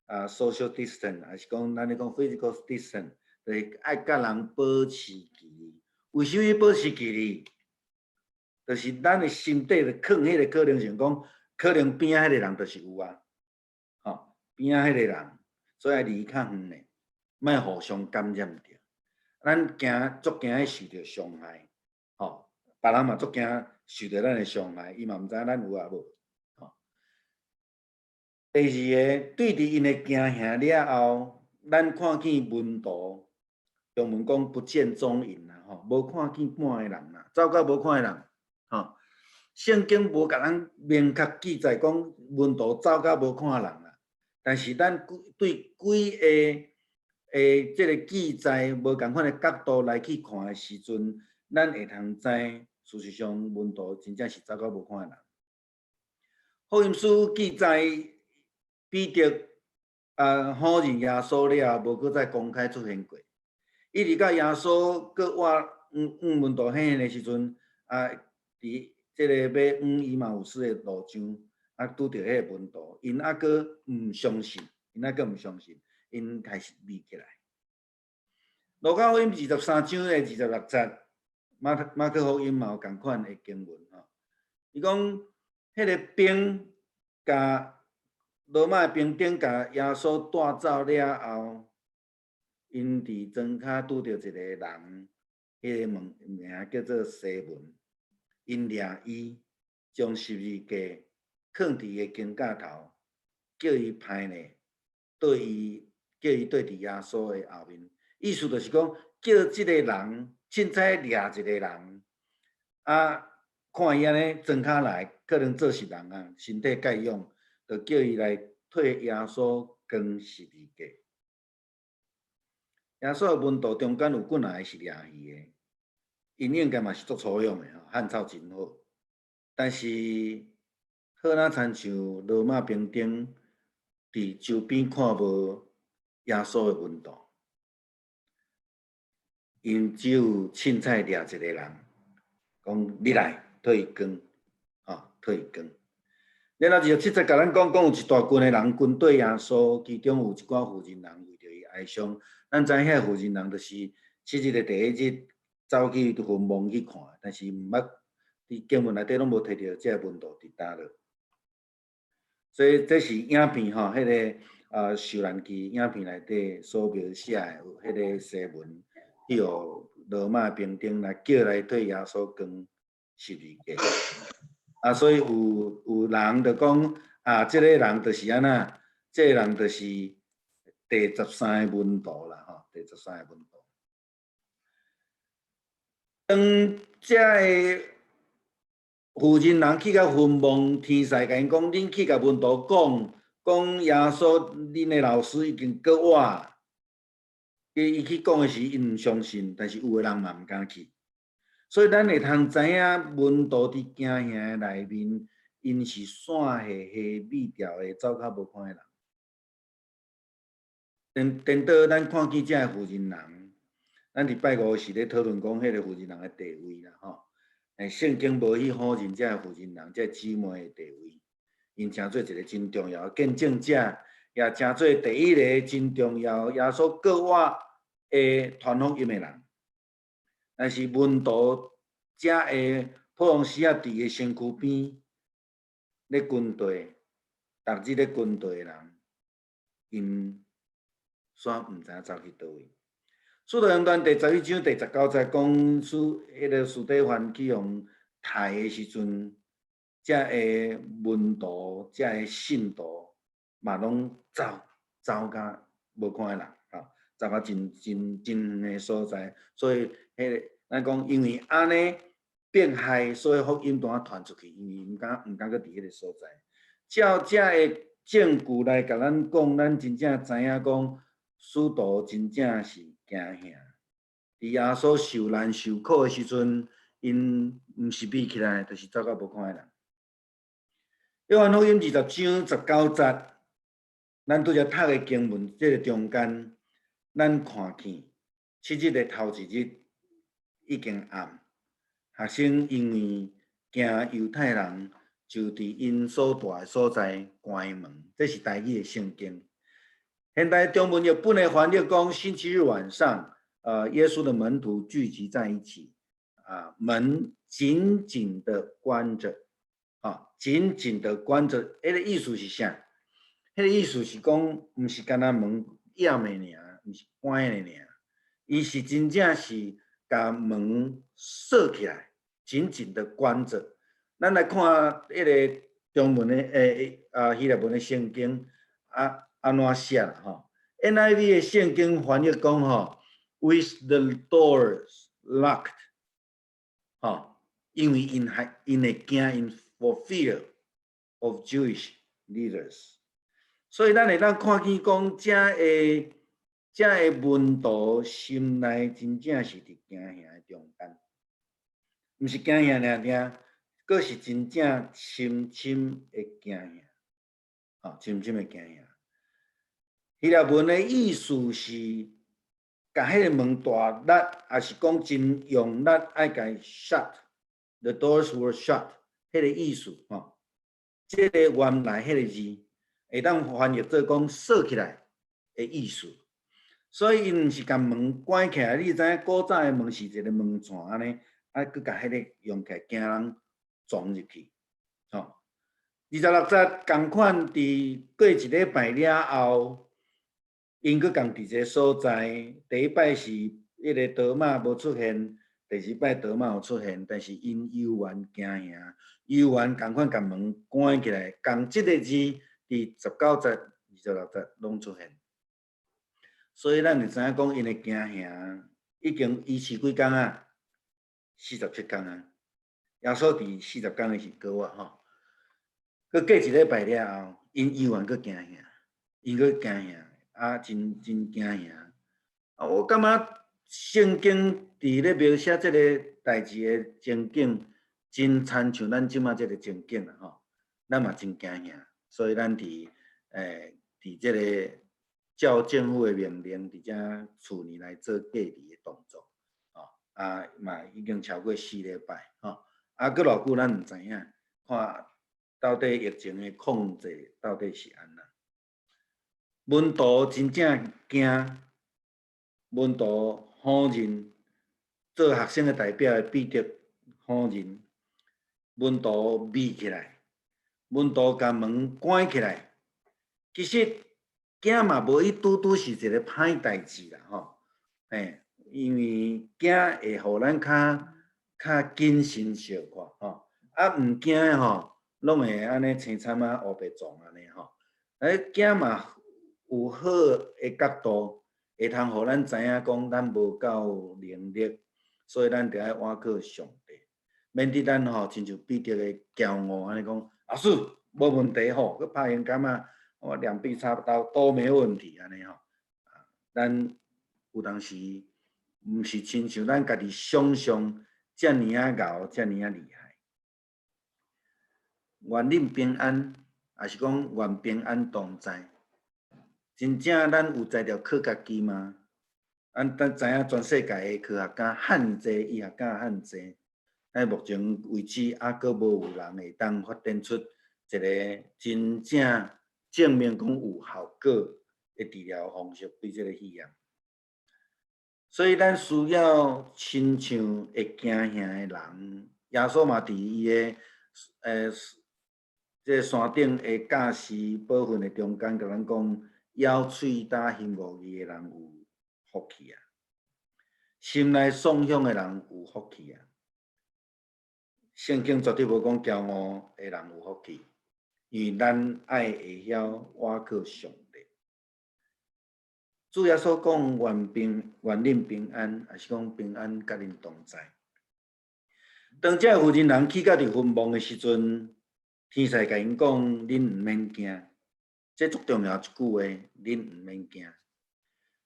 啊 social distance，抑是講咱咧講 physical distance，就是愛佮人保持距離。為啥物保持距離？就是咱的心底就囥彼個可能性，講可能邊仔彼個人就是有啊，吼，邊仔彼個人，所以愛離較遠的，莫互相感染著。咱驚足驚去受著傷害，吼，別人嘛足驚受著咱的傷害，伊嘛毋知影咱有抑無，吼。第二个，對佇𪜶的驚嚇了後，咱看見門徒，中文講不見蹤影啦，吼，無看見半个人啦，走到無看的人，吼。聖經無共咱明確記載講門徒走到無看人啦，但是咱對幾个的這个記載無仝款的角度來去看的時陣，咱會通知，事實上門徒真正是走到無看的人。福音書記載彼得否認耶穌了後，無閣再公開出現過。一直到耶穌閣活往門徒顯現的時陣，啊，佇這個欲往以馬忤斯的路上，啊，拄著彼個門徒，𪜶猶閣毋相信，𪜶猶閣毋相信，𪜶開始避起來。路加福音23章的26節，馬可福音嘛有仝款的經文吼。伊講，彼个兵共羅馬的兵丁共耶穌帶走了後，𪜶佇莊跤拄著一个人，彼个名叫做西門，𪜶掠伊，將十字架囥佇伊的肩胛頭，叫伊攀咧，對伊叫伊對佇耶穌的後面。意思就是講，叫這个人凊彩掠一个人，啊，看伊按呢庄跤來，可能做穡人啊，身體蓋勇，就叫伊來替耶穌扛十字架。耶穌的門徒中間有幾若个是掠魚的，𪜶應該嘛是足粗勇的吼，漢草真好。但是好若親像羅馬兵丁佇周邊看無耶穌的門徒，𪜶只有凊彩掠一個人，講你來替伊扛，吼，替伊扛。然後27節共咱講，講有一大群的人跟綴耶穌，其中有一寡婦人人為著伊哀傷。咱知影遐婦人人就是七日的第一日走去墳墓去看，但是毋捌佇經文內底攏無提著這個門徒佇佗落。所以這是影片吼，彼個受難記影片內底所描寫的有彼個西門去予羅馬兵丁來叫來替耶穌扛十字架。啊，所以有人就講啊，這個人就是按怎，這個人就是第13個門徒啦，吼，第十三個門徒。當這个婦人人去到墳墓，天使共𪜶講：恁去共門徒講，講耶穌恁的老師已經復活。伊去講的時，𪜶毋相信，但是有的人嘛毋敢去。所以咱會通知影，門徒佇驚嚇的內面，𪜶是散下下秘調的，走較無看的人。顛顛倒，咱看見這个婦人人，咱佇拜五時咧討論講彼個婦人人的地位啦，吼。聖經無去否認這个婦人人、這个姊妹的地位，𪜶成做一個真重要的見證者，也成做第一个真重要耶穌復活的傳福音的人。但是門徒遮的普通時啊，佇伊身軀邊咧跟綴，逐日咧跟綴的人，𪜶煞毋知影走去佗位。使徒行傳第11章第19節講，彼個司提反去予刣的時陣，遮个門徒、遮个信徒嘛攏走走甲無看的人，吼，走甲真真真遠的所在。所以，彼個咱講，因為按呢變害，所以福音拄仔傳出去，因為毋敢閣佇彼個所在。照遮个證據來共咱講，咱真正知影講，使徒真正是驚嚇。佇耶穌受難受苦的時陣，𪜶毋是避起來，就是走甲無看的人。約翰福音20章19節，咱拄才讀的經文，這个中間，咱看見七日的頭一日已經暗，學生因為驚猶太人，就佇𪜶所蹛的所在關門。這是台語的聖經。現代中文譯本的翻譯講，星期日晚上，耶穌的門徒聚集在一起，啊，門緊緊的關着，啊，緊緊的關着。彼个意思是啥？彼个意思是講，毋是干焦門掩的爾，毋是關的爾，伊是真正是共門鎖起來，緊緊的關着。咱來看彼个中文的希臘文的聖經啊，按怎寫啦吼？NIV 的聖經翻譯講吼，with the doors locked，吼，因為𪜶還𪜶會驚，𪜶 for fear of Jewish leaders，所以咱會當看見講，遮个門徒心內真正是佇驚嚇的中間，毋是驚嚇爾爾，閣是真正深深的驚嚇，吼，深深的驚嚇。希臘文的意思是，共彼个門大力，抑是講真用力愛共 shut，the doors were shut，彼个意思吼。這个原來彼个字會當翻譯做講鎖起來的意思。所以𪜶毋是共門關起來，你知影古早的門是一個門掣按呢，啊，閣共彼个用起來，驚人撞入去，吼。26節仝款，佇過一禮拜了後，𪜶閣仝佇一个所在。第一擺是彼个多馬無出現，第二擺多馬有出現，但是𪜶猶原驚嚇，猶原仝款共門關起來。仝這个字佇19節、26節攏出現，所以咱會知影講𪜶的驚嚇已經維持幾工啊？47工啊！耶穌佇40工的時過活吼，閣過一禮拜了後，𪜶猶原閣驚嚇，𪜶閣驚嚇，啊，真真驚嚇。啊，我感覺聖經佇咧描寫這个代誌的情景，真親像咱這馬這个情景啊吼，咱嘛真驚嚇，所以咱佇這个照政府的命令，佇遮厝內來做隔離的動作，吼，啊嘛已經超過4禮拜，吼，啊，閣偌久咱毋知影，看到底疫情的控制到底是按怎。門徒真正驚，門徒否認做學生的代表的彼得否認，門徒避起來，門徒共門關起來。其實驚嘛無伊拄拄是一个歹代誌啦，吼，嘿，因為驚會予咱較較謹慎小可，吼，啊毋驚的吼，攏會按呢青參仔烏白撞按呢吼，欸驚嘛有好的角度，會通予咱知影講咱無夠能力，所以咱著愛倚靠上帝，免得咱吼親像彼得的驕傲按呢講，老師無問題吼，閣拍閒工仔，我兩臂插刀都沒問題按呢吼，咱有當時毋是親像咱家己想像遮爾仔𠢕，遮爾仔厲害。願恁平安，抑是講願平安同在。真正咱有才調靠家己嗎？咱知影全世界的科學家遐濟，醫學家遐濟，但目前為止猶閣無有人會當發展出一个真正證明講有效果的治療方式對這个肺炎。所以咱需要親像會驚嚇的人，耶穌嘛佇伊的這个山頂的教示寶訓的中間，共咱講，枵喙焦行五義的人有福氣啊！心內喪向的人有福氣啊！聖經絕對無講驕傲的人有福氣，因為咱愛會曉倚靠上帝。主耶穌講願恁平安，抑是講平安佮恁同在。當這個婦人人去到佇墳墓的時陣，天使共𪜶講：恁毋免驚。這足重要一句話，恁毋免驚。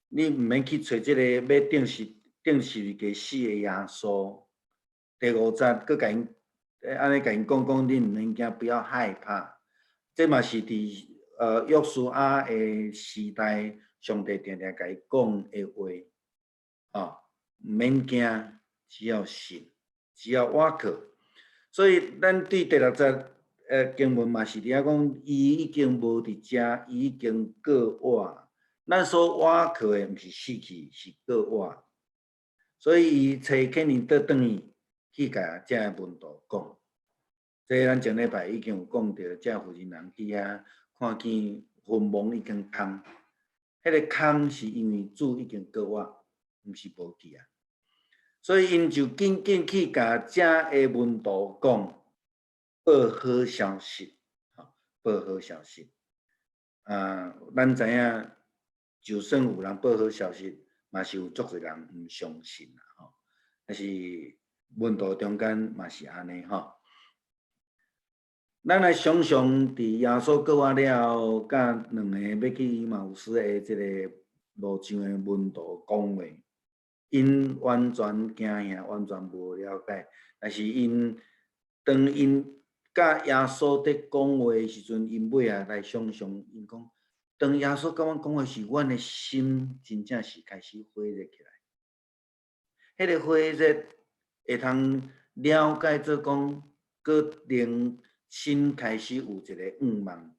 你毋免去揣這個欲釘十字架死的耶穌。第五節，閣共𪜶按呢共𪜶講講，恁毋免驚，不要害怕。這嘛是佇約書亞的時代，上帝定定共伊講的話，哦，毋免驚，只要信，只要倚靠。所以咱對第六節經文嘛是佇遐講，伊已經無佇遮，伊已經過活。咱所倚靠的毋是死去，是過活。所以伊揣肯定倒轉去去共遮个門徒講。這咱前禮拜已經有講著，遮婦人人去遐看見墳墓已經空，彼个空是因為主已經過活，毋是無去啊。所以𪜶就緊緊去共遮个門徒講，報好消息，吼，報好消息。啊，咱知影，就算有人報好消息，嘛是有足濟人毋相信啦，吼。但是門徒中間嘛是按呢，吼。咱來想象，佇耶穌過活了後，佮兩個欲去以馬忤斯的這个路上的門徒講話，𪜶完全驚嚇，完全無了解。但是𪜶當𪜶佮耶穌佇講話的時陣，𪜶尾仔來想象，𪜶講，當耶穌佮阮講話時，阮的心真正是開始火熱起來。彼个火熱會通了解做講，閣令心開始有一個向望。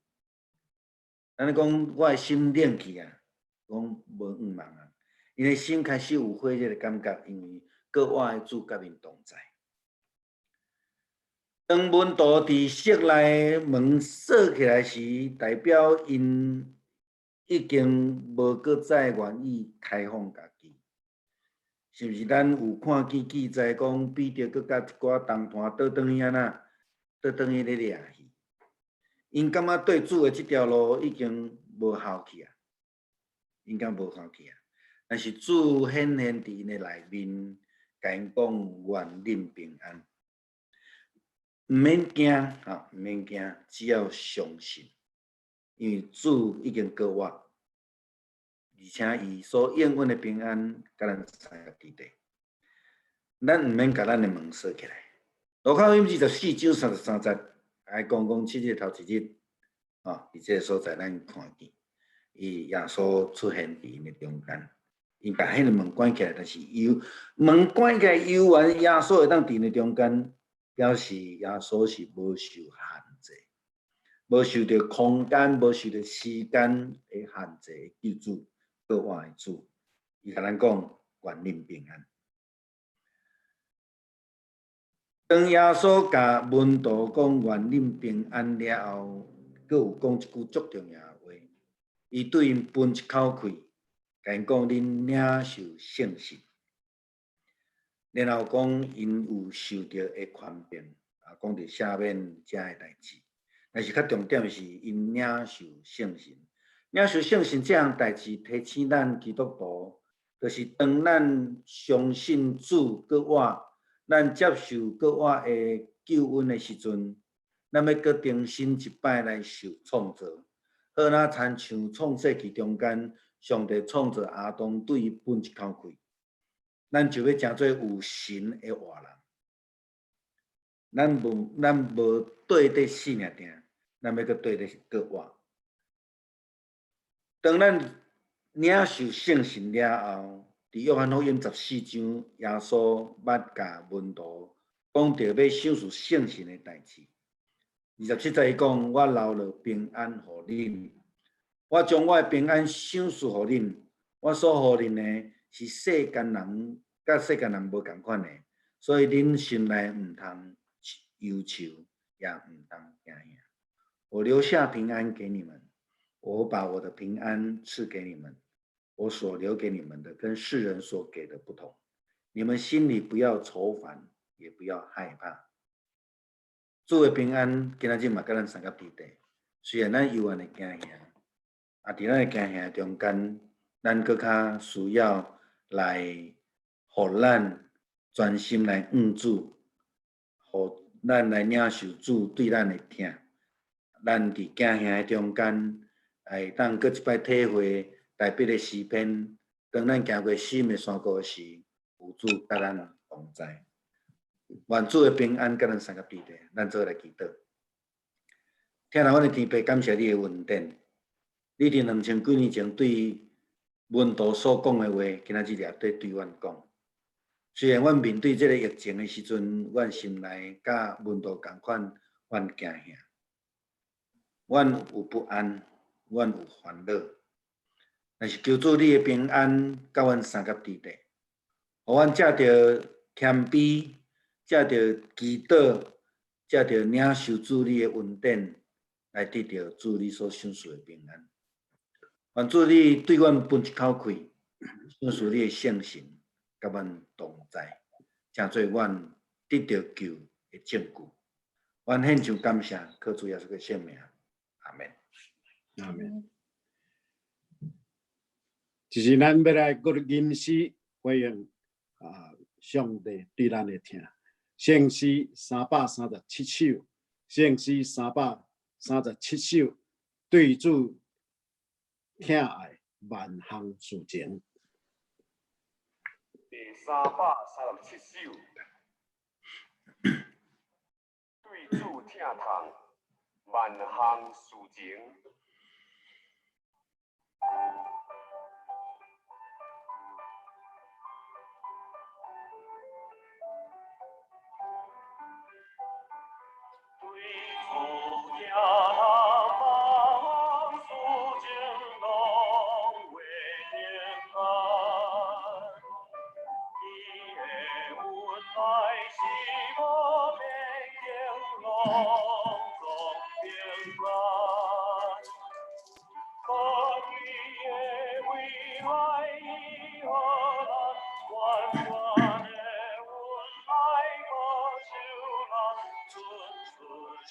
按呢講，我的心冷去啊，講無向望啊，𪜶的心開始有火熱的感覺，因為過活的主佮𪜶同在。當門徒佇室內門鎖起來時，代表𪜶已經無閣再願意開放家己。是毋是咱有看見記載講，彼得閣佮一寡同伴倒轉去按怎？倒轉去咧掠魚。𪜶感覺對主的這條路已經無效去啊，應該無效去啊。但是主顯現佇𪜶的內面，共𪜶講願恁平安。毋免惊，吼，毋免惊，只要相信，因为主已经过活，而且伊所应允的平安，佮咱相佮伫底。咱毋免共咱的門鎖起來。路加福音24章33節，來講講七日頭一日，吼，佇這个所在咱看見，伊耶穌出現佇𪜶的中間，𪜶共彼个門關起來，但是猶門關起來，猶原耶穌會當佇𪜶的中間，表示耶穌是無受限制，無受著空間、無受著時間的限制的救主，閣活的主，伊共咱講願恁平安。當耶穌共門徒講願恁平安了後，閣有講一句足重要的話，伊對𪜶噴一口氣，共𪜶講恁領受聖神，然後講𪜶有受著的權柄，啊，講著赦免遮的代誌。但是較重點是𪜶領受聖神，領受聖神這項代誌提醒咱基督徒，就是當咱相信主閣活，咱接受閣活的救恩的時陣，咱欲閣重新一擺來受創造，好若親像創世記中間，上帝創造亞當對伊噴一口氣，咱就欲成做有神的活人。咱無綴佇死爾定，咱欲閣綴佇閣活。當咱領受聖神了後，佇約翰福音14章，耶穌捌共門徒講著欲賞賜聖神的代誌。27節伊講：我留落平安予恁，我將我的平安賞賜予恁。我所予恁的是世間人佮世間人無仝款的，所以恁心內毋通憂愁，也毋通驚嚇。我留下平安給你們，我把我的平安賜給你們。我所留給你們的，跟世人所給的不同。你們心裡不要愁煩，也不要害怕。主的平安，今仔日嘛佮咱相佮佇底。雖然咱猶原會驚嚇，啊，佇咱的驚嚇中間，咱閣較需要來，予咱專心來向主，予咱來領受主對咱的疼。咱佇驚嚇的中間，會當閣一擺體會大衛的詩篇，當咱行過死蔭山谷時，有主佮咱同在。願主的平安佮咱相佮佇底，咱做伙來祈禱。疼愛阮的天父，感謝你的恩典。你佇2000幾年前對門徒所講的話，今仔日也佇對阮講。雖然阮面對這个疫情的時陣，阮心內佮門徒仝款，阮驚嚇，阮有不安，阮有煩惱。但是求主你的平安佮阮相佮佇底，予阮藉著謙卑，藉著祈禱，藉著領受主你的恩典，來得著主你所賞賜的平安。願主你對阮噴一口氣，賞賜你的聖神，佮阮同在，成做阮得著救的證據。阮獻上感謝，靠主耶穌的聖名，阿門。阿門。就是咱欲來閣吟詩回應啊，上帝對咱的疼。聖詩337首，聖詩三百三十七首，對主疼愛萬項事情。第337首，對主疼痛萬項事情。對主疼痛萬項事情，攏會平安。伊的恩愛是無邊境，攏總平安。無期的未來，伊予咱源源的恩愛，保守咱，伸出聖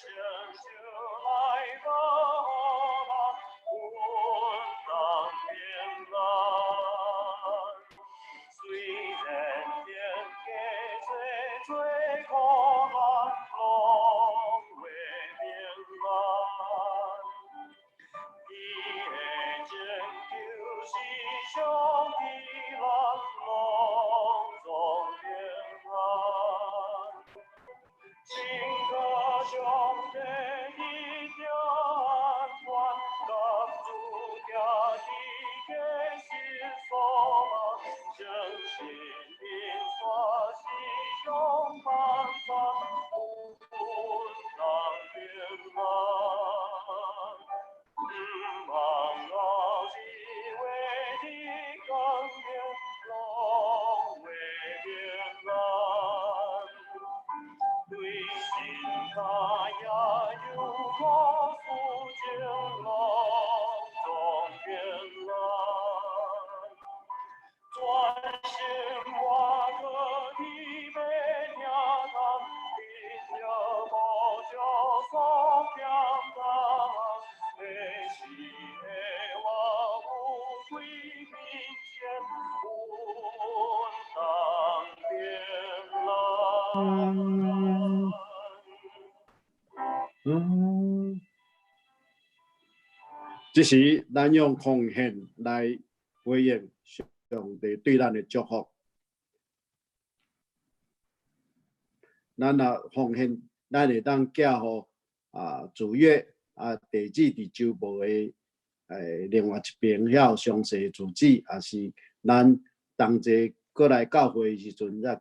嗯，這時咱用奉獻來回應上帝對咱的祝福。咱若奉獻，咱會當寄予啊主月啊地址佇州部的另外一邊遐有詳細住址，也是咱同齊過來教會的時陣，才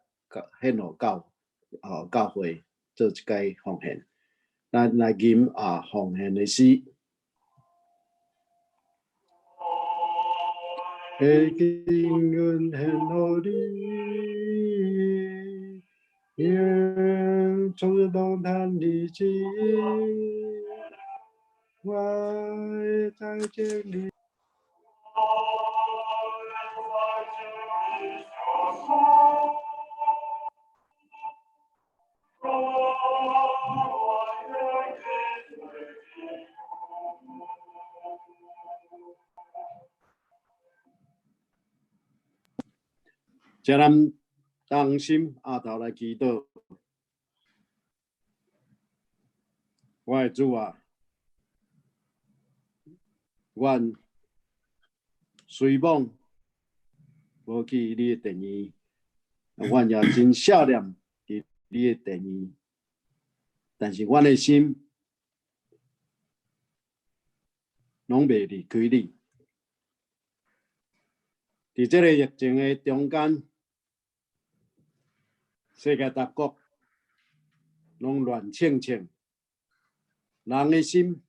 獻予教吼教會做一擺奉獻。咱來吟啊奉獻的詩。會經阮獻予你，用主動談你旨意，我會再見你。請咱同心阿頭來祈禱。我的主啊，阮雖罔無去你的殿院，阮也真想念佇你的殿院，但是阮的心攏袂離開你。佇這个疫情的中間，世界各國攏亂衝衝，人的心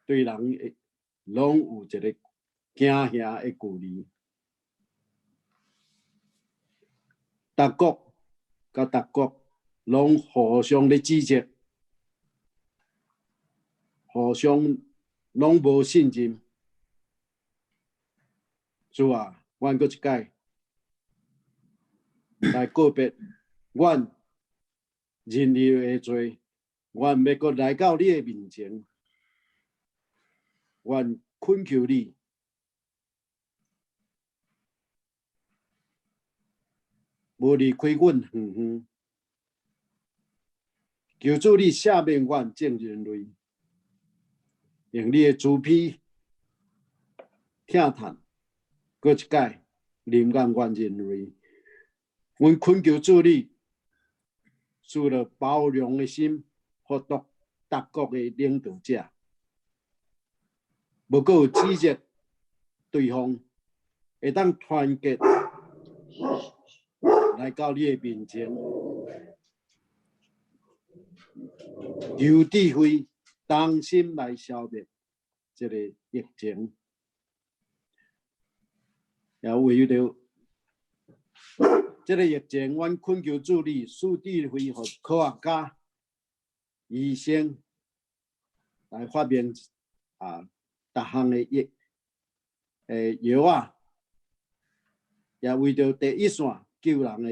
對人的攏有一个驚嚇的距離。逐國佮逐國攏互相咧指責，互相攏無信任。主啊，阮閣一擺來告別阮人類的罪，阮欲閣來到你的面前，阮懇求你，無離開阮遠遠，求主你赦免阮眾人類，用你的慈悲疼嘆，閣一擺憐憫阮人類。阮懇求主你，賜予包容的心，予各國的領導者，無閣有指責對方，會當團結來到你的面前，求智慧，同心來消滅這个疫情，也為著這个疫情，阮懇求主你賜智慧予科學家、醫生來發明逐項的藥藥仔，也為著第一線救人的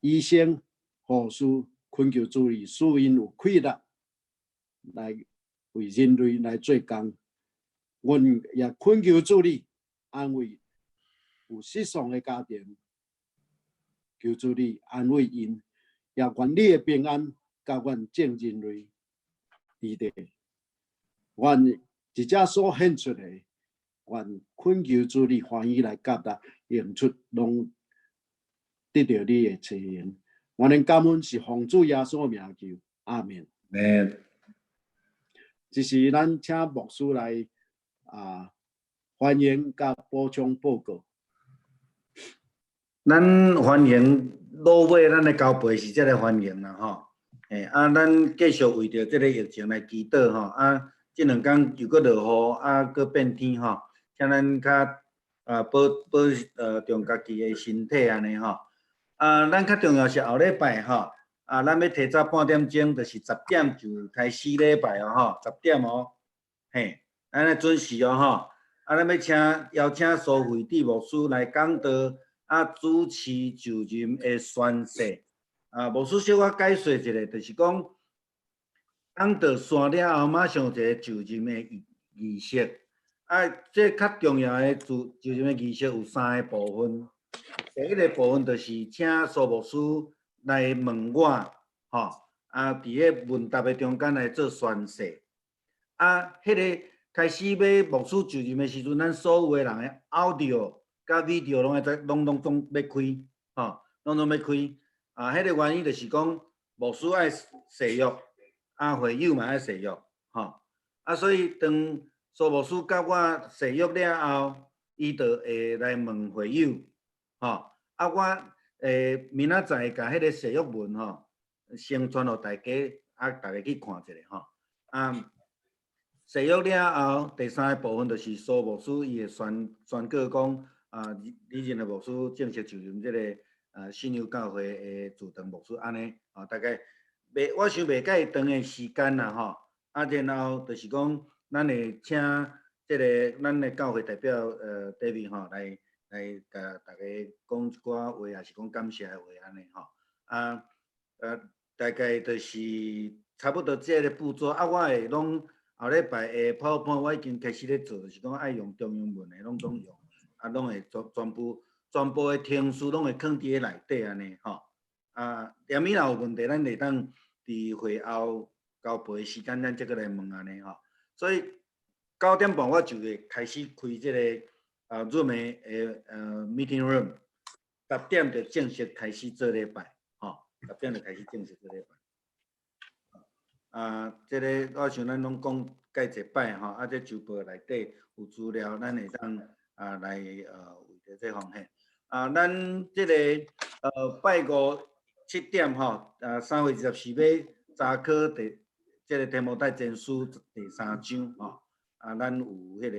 醫生、護士，懇求主你賜𪜶有氣力來為人類來做工。阮也懇求主你安慰有失喪的家庭，求主你安慰𪜶，也願你的平安佮阮眾人類佇咧。阮這遮所獻出的，願懇求主你歡喜來接納，用出攏得著你的慈恩。阮的感恩是奉主耶穌名求，阿們。這時咱請牧師來歡迎佮補充報告。咱歡迎老尾，咱的交陪是這个歡迎啦吼。咱繼續為著這个疫情來祈禱吼。這兩工又閣落雨，閣變天吼，請咱較保保重家己的身體按呢吼。咱較重要是後禮拜吼，咱欲提早半點鐘，就是10點就開始禮拜哦吼，10點哦，嘿，按呢準時哦吼。咱欲請邀請蘇慧智牧師來講道，主持就任的宣誓。牧師小可解說一下，就是講講道散了後，馬上有一个就任的儀式。這較重要的就任的儀式有三个部分。第一个部分就是請蘇牧師來問我，吼，啊，佇咧問答的中間來做宣誓。啊，彼个開始欲牧師就任的時陣，咱所有的人的 audio 佮 video 攏愛在攏攏總欲開，吼，攏總欲開。啊，彼个原因就是講牧師愛誓約，啊，會友嘛愛誓約，吼。啊，所以當蘇牧師佮我誓約了後，伊就會來問會友，吼。啊，我明仔載共彼个誓約文吼，先傳予大家，啊，逐家去看一下吼。啊，誓約了後，第三個部分就是蘇牧師伊會宣宣告講，啊，李李仁的牧師正式就任這個信友教會的主堂牧師，按呢，啊，大概袂，我想袂介長的時間啦，吼。啊，然後就是講，咱會請這个咱的教會代表David 吼來來共大家講一寡話，抑是講感謝的話按呢吼。啊，大概就是差不多這个步驟。啊，我會攏後禮拜的 PowerPoint 我已經開始咧做，就是講愛用中英文的攏總用，啊，攏會全全部全部的程序攏會囥佇咧內底按呢吼。啊，踮伊若有問題，咱會當佇會後交陪的時間，咱再閣來問按呢吼。所以9點半我就會開始開這个Zoom 的 meeting room，10點就正式開始做禮拜，吼，十點就開始正式做禮拜。啊，這个我想咱攏講蓋濟擺吼，啊，這週報內底有資料，咱會當啊來為著這方面。啊，咱這个拜五7點吼，啊3月24欲查考第這个提摩太前書第三章吼，啊，咱有彼个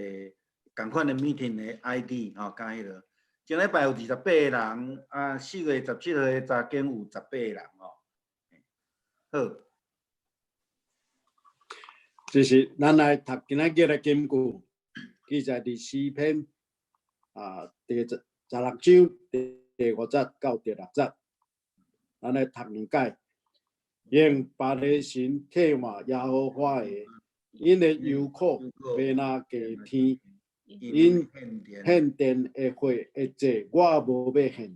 仝款的 meeting 的 ID 吼，佮彼落。前禮拜有28個人，啊，4月17號的查經有18個人吼。好。這是咱來讀今仔日的金句，記載佇詩篇啊第16章第五節到第六節。咱來讀兩解，用別个神替換耶和華的，𪜶的憂苦欲若加添，𪜶獻殿的火的祭，我無欲獻，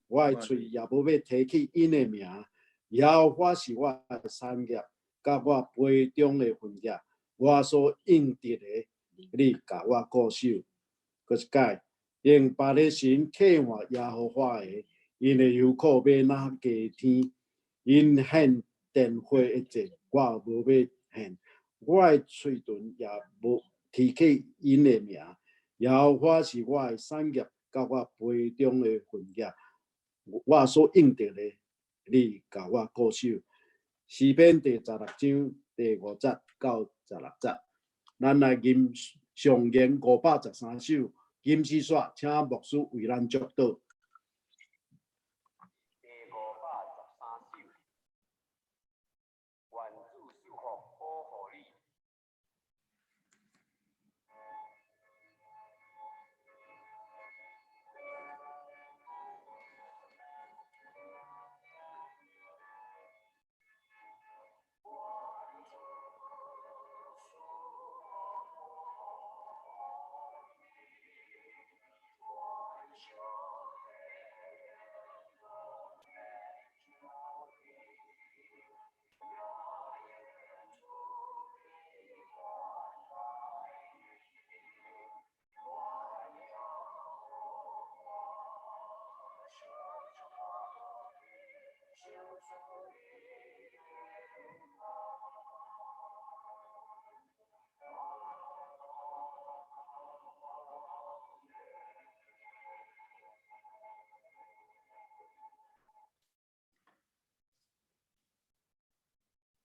我的喙也無欲提起𪜶的名。耶和華是我的產業，佮我杯中的分業，我所應得的，你共我顧守。閣一擺，用別个神替換耶和華的，𪜶的憂苦欲若加添，𪜶獻殿火的祭，我無欲獻，我的喙唇也無提起𪜶的名。耶和華是我的產業，佮我杯中的分業，我所應得的，你共我顧守。詩篇第16章第五節到16節，咱來吟誦經513首，金絲煞，請牧師為咱祝禱。第513首，願主賜福保護你。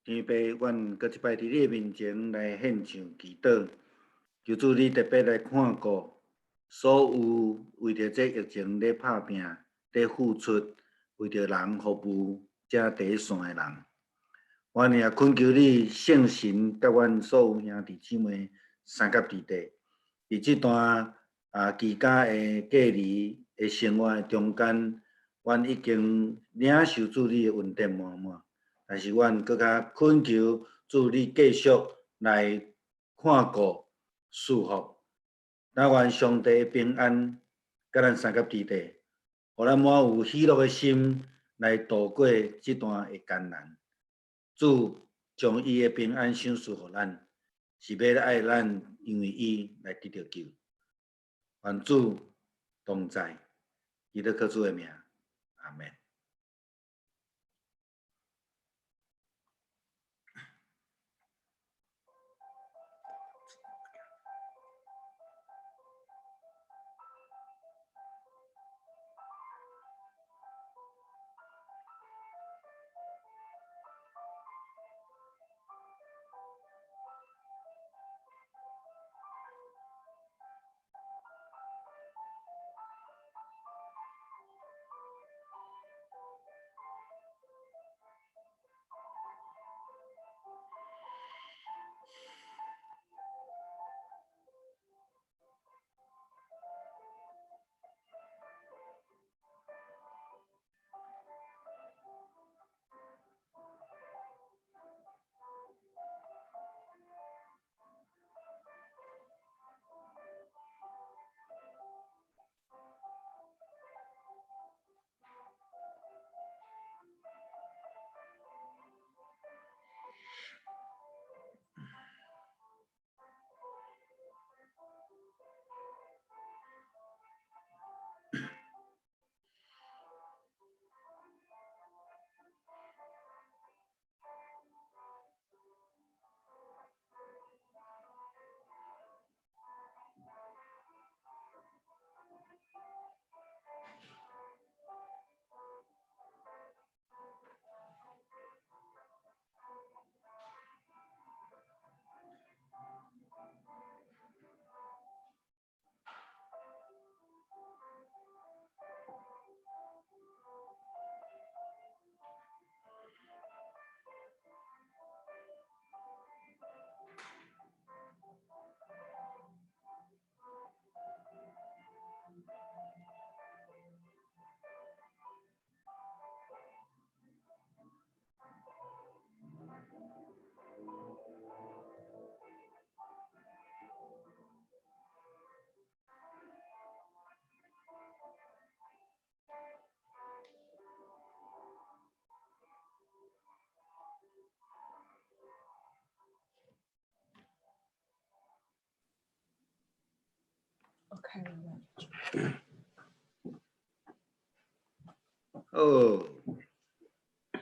天父，阮閣一擺佇你的面前來獻上祈禱，求主你特別來看顧所有為著這疫情咧拍拚、咧付出、為著人服務這第一線的人。阮也懇求你聖神佮阮所有兄弟姊妹相佮佇底，佇這段啊居家的隔離的生活的中間，阮已經領受主你的恩典滿滿。但是阮閣較懇求主你繼續來看顧賜福，那願上帝的平安佮咱相佮伫地，予咱滿有喜樂的心來度過這段的艱難。主將伊的平安賞賜予咱，是欲愛咱因為伊來得著救。願主同在，祈禱靠主的名，阿們。我開了。好。